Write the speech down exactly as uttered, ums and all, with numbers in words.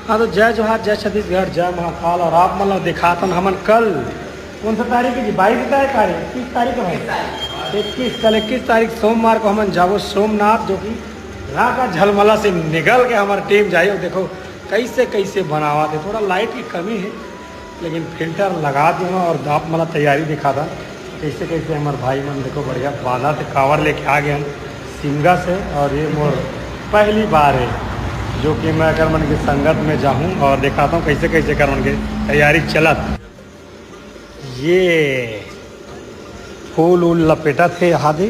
हाँ, तो जय जोहार, जय छत्तीसगढ़, जय महाकाल। और आप मन ला दिखाथन हमन कल, कौन सा तारीख है जी? बाईस तारीख, तारीख, इक्कीस तारीख है भाई। इक्कीस, कल इक्कीस तारीख सोमवार को हमन जाबो सोमनाथ, जो कि राका झलमला से निकल के हमार टीम जाही। और देखो कैसे कैसे बनावत हे, थोड़ा लाइट की कमी है, लेकिन फिल्टर लगा दिए हँव। और आप मन ला तैयारी दिखाथन, कैसे कैसे हमार भाई मन, देखो, बढ़िया बांधत हे, कावर लेके आ गए हम सिमगा से। और ये मोर पहली बार है जो कि मैं एकर मन के संगत में जाहूँ और दिखाता हूँ कैसे कैसे एकर मन के तैयारी चलत। ये फूल उल लपेटत हे यहाँ दे,